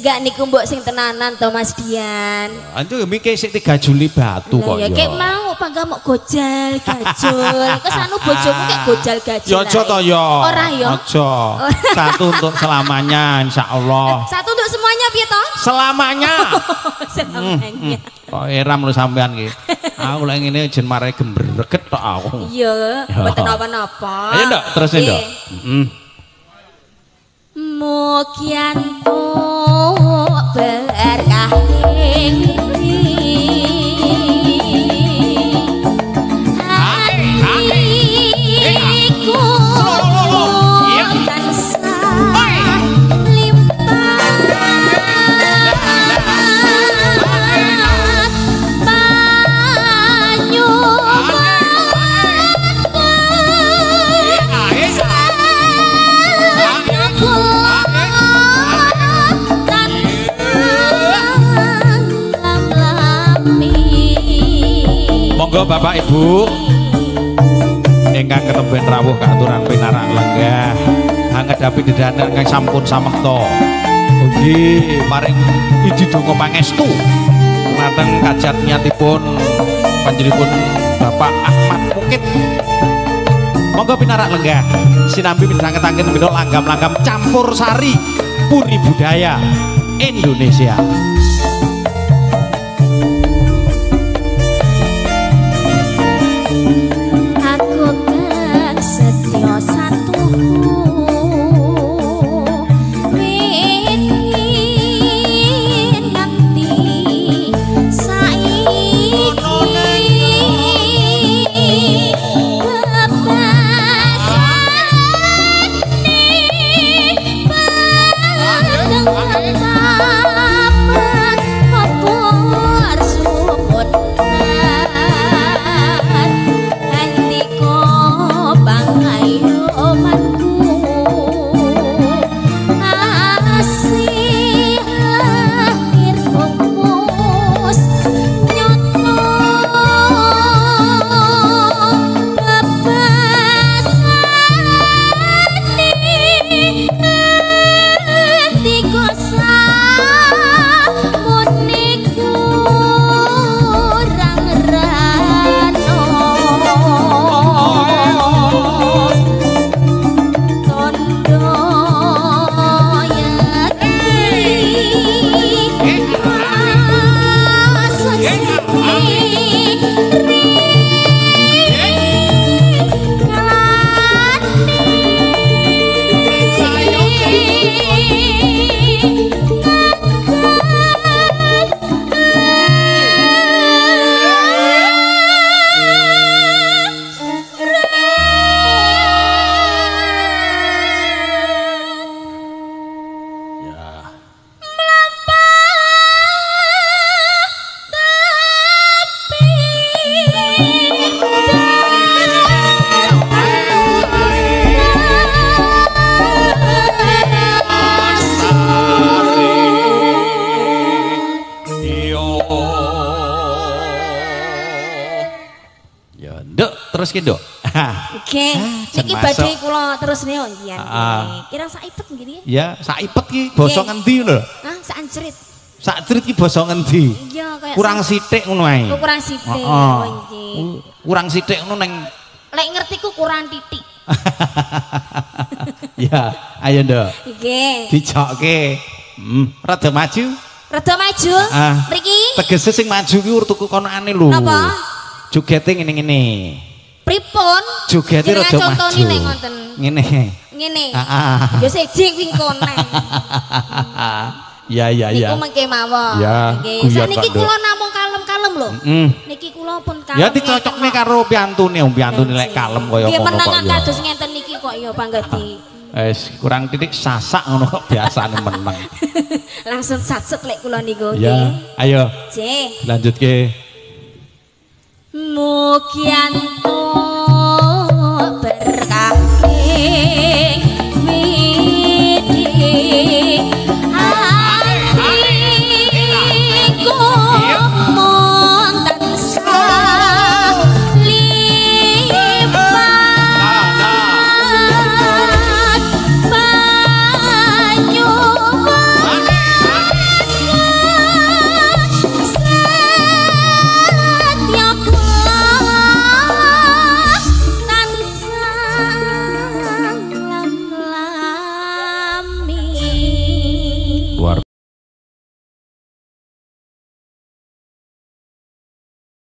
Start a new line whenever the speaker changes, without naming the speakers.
Enggak niku mbok sing tenanan to Mas Dian.
Antu mikir sik 3 Juli batu kok ya.
Ya kek mau panggah mok gojal gajul. Kesanu bojomu kek gojal gajul.
Ya aja to ya.
Ora ya.
Aja. Satu untuk selamanya insyaallah.
Satu untuk semuanya piye to?
Selamanya.
Selamanya.
Kok eram lho sampean iki. Aku lek ngene jen mare gembreget tok aku.
Iya, mboten napa-napa.
Ayo Nduk, terus Nduk. Heeh.
Mugi entuk berkah ing atiku tansah limpah
Monggo Bapak Ibu ingkang ketemben rawuh kaaturan pinarak lenggah angedhapi dedanan ingkang sampun samekta ugi paring idi donga pangestu dumateng kajat niatipun panjenenganipun Bapak Ahmad Mukit. Monggo pinarak lenggah sinambi midhangetaken bina langgam-langgam campur sari puri budaya Indonesia. Terus ki, Nduk.
Oke. Niki badhe kula terusne yo nggih. Kira saipet nggih.
Ya, saipet ki basa ngendi lho?
Hah, sak ancerit.
Sak cerit ki basa ngendi?
Iya, kaya
kurang sithik ngono ae.
Kurang sithik. Nggih.
Kurang sithik ngono neng
lek ngerti ku kurang titik.
Ya, ayo Nduk.
Nggih.
Dijokke. Rada maju.
Rada maju. Mriki.
Tegese sing maju ki urtuku konokane lho.
Napa?
Jogete ngene-ngene.
Pripun?
Jogete rada maju.
Contone nek ngoten.
Ngene.
Ngene.
Heeh.
Ya siji kuwi koneng.
Ya ya ya.
Niku mengke mawon.
Nggih.
Sakniki kula namung kalem-kalem lho. Niki kula pun kalem.
Ya dicocokne karo piantune, wong piantune lek kalem kaya
ngono kok. Nggih menangan kados ngenten niki kok ya panggah di.
Wis kurang titik sasak ngono kok biasane meneng.
Langsung saset lek kula niku nggih.
Ya, ayo.
Nggih.
Lanjutke.
Mugi entuk